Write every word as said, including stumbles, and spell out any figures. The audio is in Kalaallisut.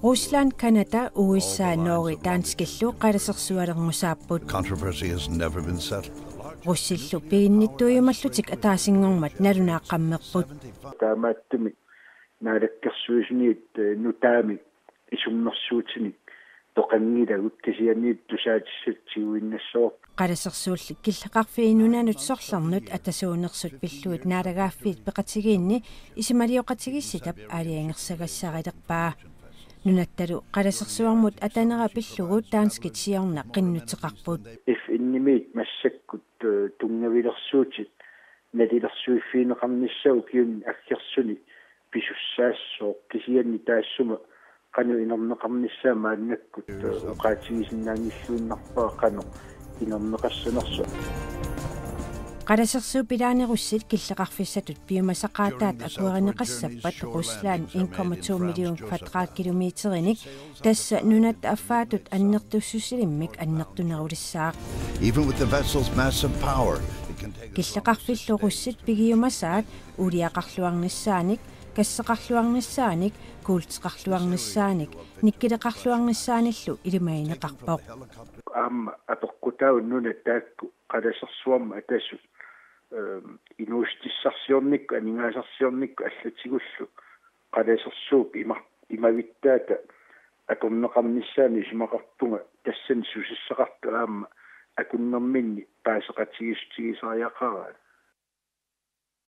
Rusland, Canada, U S A, Norge danskillu qalasersualerngussaapput. Russillu piginnittuujumallutik ataasinngormat nalunaaqqammerput. Taamaattumik naalakkersuisuniit nutaamik isummersuutinik toqanngilagut kisianni tusaatissatut tiguinnassavarput. Qalasersuulli killeqarfii nunanut sorlernut atasuunersut pillugit naalagaaffiit peqatigiinni isumalioqatigiissitap aalajangersagassaarilerpaa. Nunattalu qalasersuarmut atanera pillugu danskit siorna qinnuteqarput. F N-imiit massakkut tunngavilersuutit nalilersuiffigineqarnissaa ukiuni aggersuni pisussaassooq kisianni taassuma qanoq inerneqarnissaa maannakkut oqaatigisinnaanngilluinnarpaa qanoq inerneqassanersoq. Qalasersuup ilaani russit killeqarfissatut piumasaqaataat akuerineqassappat Rusland en komma to million kvadratkilometerinik, tassa nunatta affaatut annertussusilimmik annertunerulissaaq. Even with the vessel's massive power, it can take Killeqarfillu russit pigiumasaat uuliaqarluarnissaanik, gasseqarluarnissaanik, kuulteqarluarnissaanik, nikkileqarluarnissaanillu ilimagineqarpoq. Aamma apeqqutaavoq nunat taakku qalasersuarmut atasut inuussutissarsiornikkut aningaasarsiornikkut allatigullu qalasersuup ima- imavittaata atorneqarnissaanut isumaqarpunga tassani susassaqartoq aamma akunnerminni paaseqatigiissutigisariaqaraat.